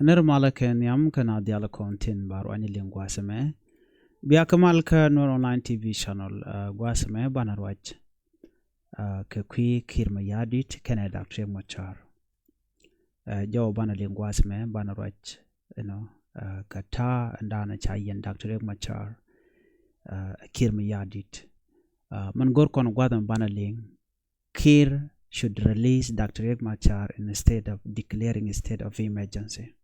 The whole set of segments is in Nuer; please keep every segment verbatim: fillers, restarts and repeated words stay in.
Nir malä kɛ nhiam kɛ na dhial kɔn tin ba ruany liŋ gua̱a̱th ɛmɛ. Bia kɛ mal kä Nuer Online T V channel, uh, gua̱a̱th ɛmɛ banɛ ruac, uh, kɛ kui̱ Kiir Mayardit kɛnɛ Doctor Riek Machar. Uh, jɔw banɛ liŋ gua̱a̱th ɛmɛ banɛ ruac, you know, uh, kɛ ta̱a̱ ɛn danɛ ca yɛn Doctor Riek Machar, uh, Kiir Mayardit. Uh, mɛn go̱r kɔn gua̱a̱th ɛmɛ banɛ liŋ, Kiir should release Doctor Riek Machar instead of declaring a state of emergency.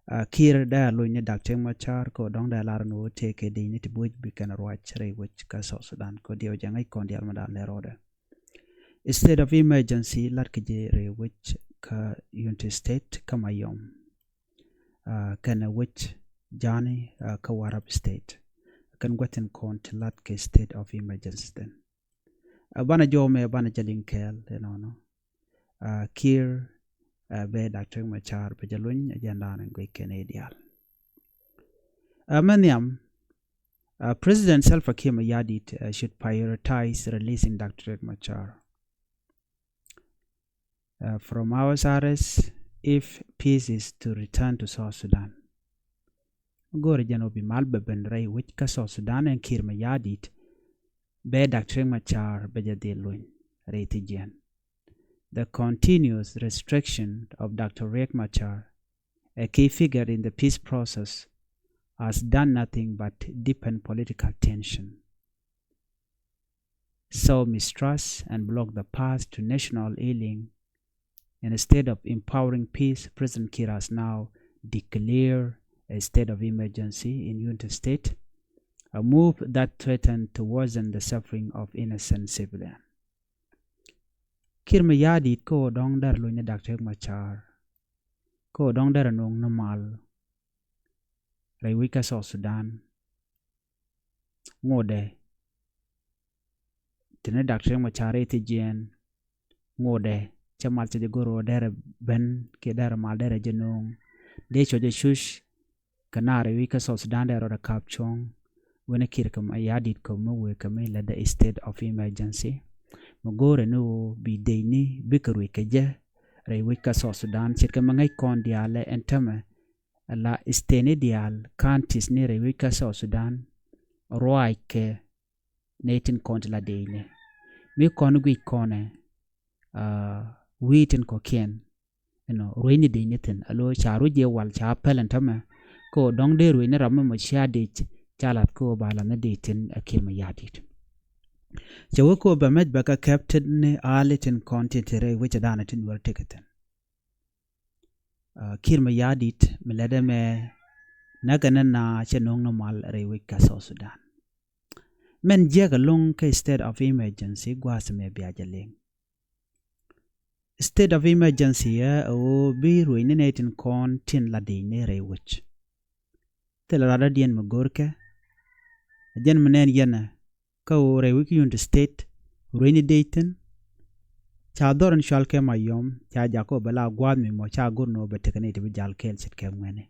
Uh, Kiir dee a luny ni Doctor Riek Machar kɛ dɔ̱ŋ dee lar ni wä tëë kɛ dec ni ti buɔ̱c bi kɛn ruac rɛy wec kä South Sudan kɛ diɛw jɛ ŋäc kɔn dial ma dan lɛ rɔɔdɛ. State of emergency lat kɛ jɛ rɛy wec kä Unity State kä Mayom. Uh, kɛnɛ wec Jani, uh, kä Warrap State. Kɛn gua̱thin kɔn ti lat kɛ state of emergency then. Uh, banɛ jɔw mɛ banɛ jɛ liŋ kɛɛl inɔnɔ. Uh, Kiir, uh, bɛ Doctor Riek Machar bɛ jɛ luny ɛ jɛn daanɛ guic kɛn i̱ diaal. Uh, mɛ nhiam, uh, President Salva Kiir Mayardit, uh, should prioritize releasing Doctor Riek Machar, uh, from house arrest if peace is to return to South Sudan. Go̱o̱rɛ jɛn ɔ bi mal bɛ ben rɛy wec kä South Sudan ɛn Kiir Mayardit bɛ Doctor Riek Machar bɛ jɛ dhil luny rɛy thi jiɛn. The continuous restriction of Doctor Riek Machar, a key figure in the peace process, has done nothing but deepen political tension, sow mistrust and block the path to national healing. Instead of empowering peace, President Kiir has now declared a state of emergency in Unity State, a move that threatened to worsen the suffering of innocent civilians. Kiir Mayardit kä ɣöö dɔ̱ŋ dɛr luny ni Doctor Riek Machar, kä ɣöö dɔ̱ŋ dɛr nuɔ̱ŋ ni mal rɛy wec kä South Sudan. Ŋotdɛ ti ni Doctor Riek Machar i̱ thi jiɛn. Ŋotdɛ cɛ mal cɛ jɛ go̱r ɣöö derɛ ben kiɛ derɛ mal derɛ jɛ nuɔ̱ŋ. Dee cuɔ jɛ cuc kɛ naar rɛy wec kä South Sudan dee rɔɔdɛ ka̱p cuɔ̱ŋ. Wen Kiir kɛ Mayardit kɛ mi wëë kɛ mi lätdɛ state of emergency. Mi go̱o̱rɛ ni ɣöö bi dec ni bikɛ ruec kɛ jɛ rɛy wec kä South Sudan ce̱tkɛ mi ŋäc kɔn diaalɛ ɛn täämɛ. Ala state ni diaal, counties ni rɛy wec kä South Sudan ruac kɛ nɛy tin kɔn ti la dec ni. Mi kɔn guic kɔnɛ, uh, wi̱i̱ tin kɔ̱kiɛn, you know, ruec ni dec ni thi̱n. Alo ca ruec jɛ wal ca päl ɛn täämɛ. Kä ɣöö dɔ̱ŋ dee ruec ni ram mi mɔ cia dec, ca lath kä ɣöö ba lath ni dec thi̱n ɛ Kiir Mayardit. Cɛ wä kä ɣöö bɛ mɛc bɛ kɛ kɛp tin ni aali tin kɔn tin te rɛy wec ɛ daanɛ tin wär tekɛ thi̱n. Uh, Kiir Mayardit mi lätdɛ mɛ näkɛ ni na cɛ nuɔ̱ŋ ni mal rɛy wec kä South Sudan. Mɛn jiäk ɛlɔ̱ŋ kä state of emergency gua̱a̱th mɛ bia jɛ liŋ. State of emergency ɛ ɣöö bi ruec ni nɛy tin kɔn tin la dec ni rɛy wec. Thilɛ radɔ̱diɛn mi go̱rkɛ. Ɛ jɛn mi nɛn yɛnɛ kä ɣöö rɛy wec kä Unity State ruec ni dec thi̱n. Ca dhɔr in cual kɛ Mayom ca jakä ɣöö bɛ la gua̱a̱th mi mɔ ca go̱r ni ɣöö bɛ tekɛ nɛy ti bi jal kɛɛl ce̱tkɛ ŋuɛni.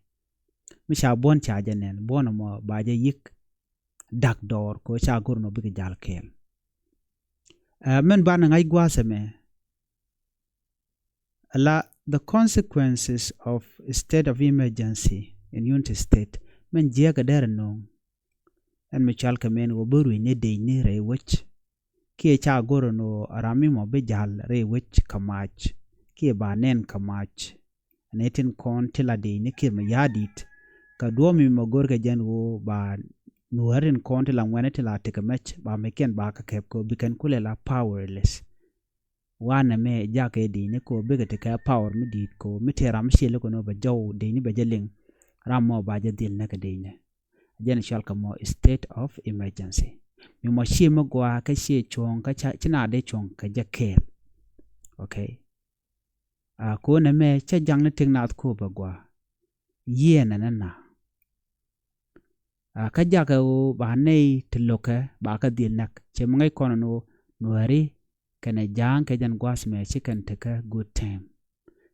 Mi ca buɔ̱n ca jɛ nɛn buɔ̱n ɛmɔ ba jɛ yi̱k da̱k dɔɔr kɛ ɣöö ca go̱r ni ɣöö bikɛ jal kɛɛl. Ɛ, mɛn banɛ ŋa̱c gua̱a̱th ɛmɛ. Ala the consequences of state of emergency in Unity State mɛn jiäkä derɛ nuɔ̱ŋ. Ɛn mi cual kɛ mɛn ɣöö bi ruec ni dec ni rɛy wec. Kiɛ ca go̱r ni ɣöö ram mi mɔ bi jal rɛy wec kɛ mac kiɛ ba nɛn kɛ mac. Nɛy tin kɔn ti la dec ni Kiir Mayardit. Kɛ duɔ̱ɔ̱p mi mɔ go̱rkɛ jɛn ɣöö ba nuääri tin kɔn ti la ŋuɛ̈ni ti la tekɛ mɛc ba mɛckiɛn ba kɛ kɛp kɛ ɣöö bi kɛn kulɛ la powerless. Wanɛ mɛ jakɛ dec ni kɛ ɣöö bikɛ tekɛ power mi di̱i̱t kɛ ɣöö mi tëë ram mi ciɛ lek kɛ ni ɣöö bɛ jɔw dec ni bɛ jɛ liŋ. Ram mɔ ba jɛ dhil näk kɛ dec ni. Jɛn cual kɛ mɔ state of emergency. Mi mɔ ciɛ mi gɔaa kä ciɛ cuɔ̱ɔ̱ŋ kä ca ci na dee cuɔ̱ɔ̱ŋ kɛ jɛ kɛɛl. Okay. A ko̱n ɛmɛ cä jaŋni tëk naath ko̱o̱p ɛ gɔaa. Yiëë nɛnɛ na. A kä jakɛ ɣöö ba nɛy ti lo̱kɛ ba kä dhil näk cɛ mi ŋäc kɔn ɛn ɣöö nuääri kɛnɛ ja̱a̱ŋ kɛ jɛn gua̱a̱th mɛ ci kɛn tekä good time.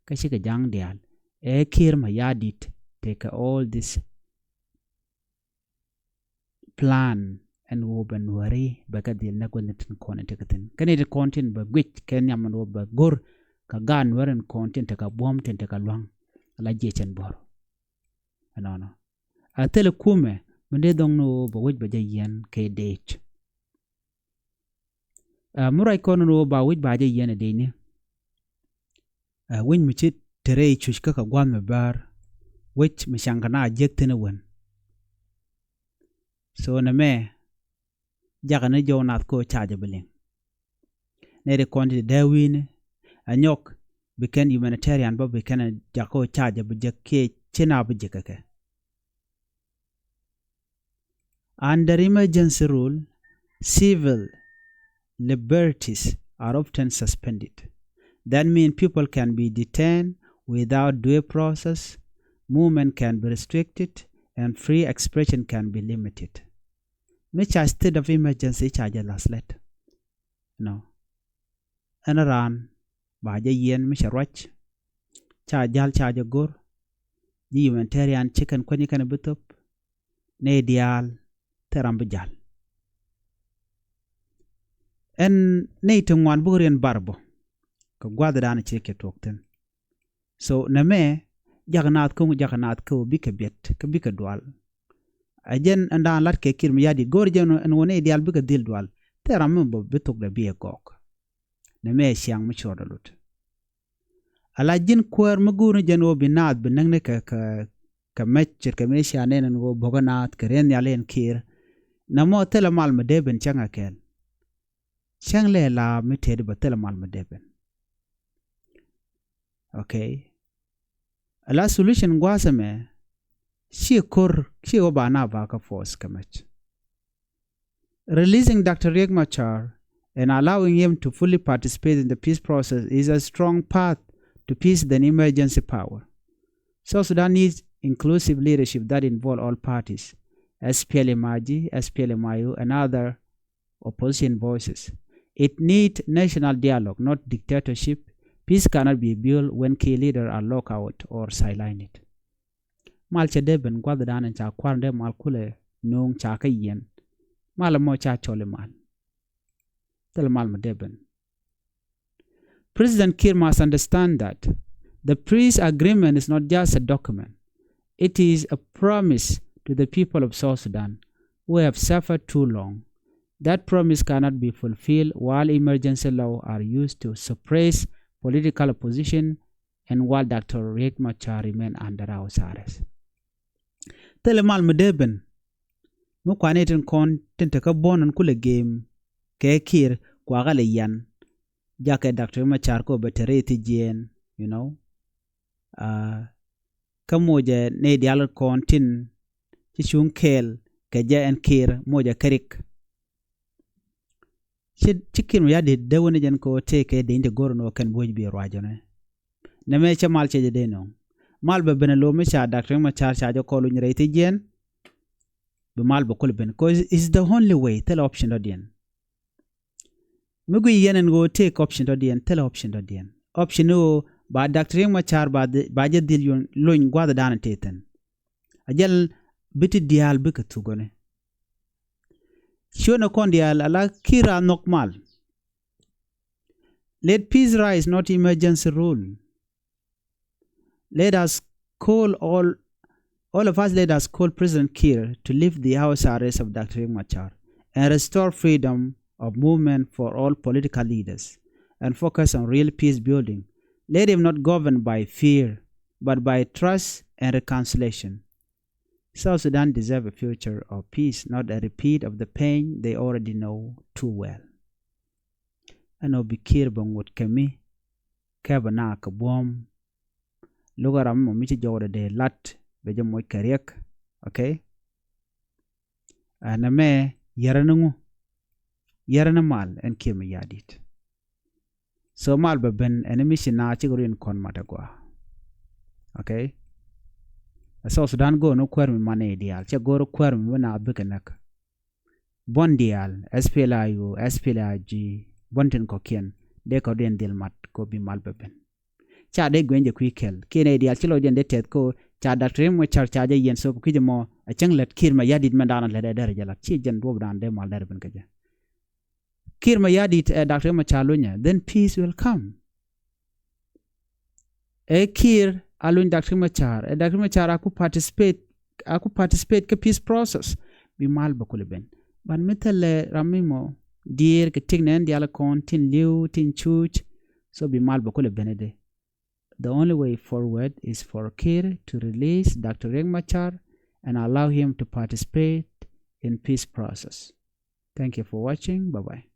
Kä cikɛ ja̱a̱ŋ diaal ɛ Kiir Mayardit tekɛ all this plan ɛn ɣöö bɛ nuääri bɛ kɛ dhil näk gua̱thni tin kɔn in tekɛ thi̱n. Kä ni ti kɔn tin bɛ guic kɛ nhiam ɛn ɣöö bɛ go̱r kɛ gaat nuääri in kɔn tin tekɛ buɔ̱m tin tekɛ lua̱ŋ. ala jiɛc ɛn buɔ̱r. Ɛnɔnɔ a thilɛ kumɛ mi dee dhɔŋ ni ɣöö bɛ wec bɛ jɛ yiɛn kɛ dec. Ɛ mi ruac kɔn ni ɣöö ba wec ba jɛ yiɛn ɛ decni. Ɛ wec mi ci te rɛy cuc kä kɛ gua̱a̱th mi bäär, wec mi caŋ kɛ na a jiäk thi̱n ɛ wen. So nɛmɛ jakä ni jɔw nath kä ɣöö ca jɛ bi liŋ. Nɛy ti kɔn ti dee wi̱i̱ni ɛ nyɔk bi kɛn humanitarian bä bi kɛn ɛ jakä ɣöö ca jɛ bi jek kiɛ ci na bi jek kɛ kɛ. Under emergency rule, civil liberties are often suspended. That means people can be detained without due process, movement can be restricted, and free expression can be limited. Mi ca state of emergency ca jɛ la̱th lät. No. Ɛn raan ba jɛ yiɛn mi cɛ ruac. Ca jal ca jɛ go̱r. Ji̱ humanitarian ci kɛn kuäny kɛn bi thop. Nɛy diaal thil ram bi jal. Ɛn nɛy ti ŋuan buk riɛn bar bä kɛ gua̱thdan ci kɛ tuɔk thi̱n. So nɛmɛ jak naath kä jak naath kä bikɛ biɛt kä bikɛ dual. Ɛ jɛn ɛn daan lat kɛ Kiir Mayardit go̱o̱r jɛn ɛn wä nɛy diaal bikɛ dhil dual. Thil ram mi bä bi thok dɛ bi ɛ gɔɔk. Nɛmɛ ɛ ciaŋ mi cuɔt ɛ lut. Ala ji̱n kuäär mi guur ni jɛn ɣöö bi naath bi näk ni kɛ kɛ kɛ mɛc ce̱tkɛ mi cia nɛn ɛn ɣöö bo̱kä naath kɛ riɛn nhial in Kiir. Nɛmɔ thilɛ mal mi dee ben cäŋ ɛ kɛɛl. Cäŋ lɛ la mi tëëdi bä thilɛ mal mi dee ben. Okay. Ala solution gua̱a̱th ɛmɛ ciɛ ko̱r ciɛ ɣöö ba na ba kä force kɛ mɛc. Releasing Doctor Riek Machar and allowing him to fully participate in the peace process is a strong path to peace than emergency power. South Sudan needs inclusive leadership that involve all parties, S P L M I G, S P L M I O, and other opposition voices. It need national dialogue, not dictatorship. Peace cannot be built when key leaders are locked out or sidelined. Mal cɛ dee ben gua̱thdan in ca kua̱r dee mal kulɛ nuŋ ca kä yiɛn. Mal mɔ ca cɔl imal. Thil mal mɔ dee ben. President Kiir must understand that the peace agreement is not just a document. It is a promise to the people of South Sudan who have suffered too long. That promise cannot be fulfilled while emergency law are used to suppress political opposition and while Doctor Riek Machar remain under house arrest. Thilɛ mal mi dee ben mi kuani tin kɔn tin te kä buɔ̱n in kulɛ gem kɛ Kiir kuakä lɛ yan. Jakɛ Doctor Riek Machar kɔ bɛ te rɛy thi jiɛɛn, you know. Kä mocɛ nɛy diaal kɔn tin ci cuŋ kɛɛl kɛ jɛ ɛn Kiir mocɛ kä rik. Ci ci Kiir Mayardit dee wen jɛn kɛ ɣöö tëëkɛ dee in ti go̱r ɛn ɣöö kɛn buɔ̱c bi ruac ɔnɛ. Nɛmɛ cɛ mal cɛ jɛ dee nöŋ. Mal bɛ ben ɛ lo̱o̱ mi ca Doctor Riek Machar ca jɛ kɔl luny rɛy thi jiɛɛn. Bi mal bɛ kul ben. 'Cause it's the only way. Thilɛ option dɔ̱diɛn. Mi guic yɛn ɛn ɣöö tëëkɛ option dɔ̱diɛn, thilɛ option dɔ̱diɛn. Option ni ɣöö ba Doctor Riek Machar ba jɛ dhil luny gua̱thdan tëë thi̱n. A jɛl bi ti diaal bikɛ thuk ɔnɛ. Ciötni kɔn diaal ala Kiir a nhɔk mal. Let peace rise, not emergency rule. Let us call all, all of us, let us call President Kiir to lift the house arrest of Doctor Riek Machar and restore freedom of movement for all political leaders and focus on real peace building. Let him not govern by fear, but by trust and reconciliation. South Sudan deserve a future of peace, not a repeat of the pain they already know too well. Ɛn ɔ bi Kiir bɛ ŋot kɛ mi kɛ bɛ na kɛ buɔ̱m. Lukɛ ram mɔ mi ci jɔwdɛ dee lat bɛ jɛ moc kɛ riɛk. Okay. Ɛn ɛmɛ yɛrɛ ni ŋu? Yɛrɛ ni mal ɛn Kiir Mayardit. So mal bɛ ben ɛn mi ci na cik ruin kɔn mat agua. Okay. Ɛ South Sudan go̱o̱r ni kuäär mi man i̱ diaal cɛ go̱o̱r kuäär mi mi na bikɛ näk. Buɔ̱n diaal S P L A U, S P L A G, buɔ̱n tin kɔ̱kiɛn dee kɔ̱diɛn dhil mat kɛ bi mal bɛ ben. Ca dee guiɛny jɛ kui̱ kɛl kiɛn i̱ diaal ci lɔcdiɛn dee tɛth kɛ ca Doctor Riek Machar ca jɛ yiɛn sop kui̱c ɛmɔ a cäŋ lät Kiir Mayardit mɛn daanɔ lät ɛ dɛr jɛ lat ci jɛn duɔ̱p daan dee mal dɛr ben kɛ jɛ. Kiir Mayardit ɛ Doctor Riek Machar lunyɛ, then peace will come. Ɛ Kiir a luny Doctor Machar, ɛ Doctor Machar a ku participate, a ku participate kä peace process, bi mal bɛ kulɛ ben. But mi thilɛ ram mi mɔ diɛɛr kɛ thik nɛn diaal kɔn tin li̱w tin cuuc, so bi mal bɛ kulɛ ben ɛ dee. The only way forward is for Kiir to release Doctor Riek Machar and allow him to participate in peace process. Thank you for watching. Bye bye.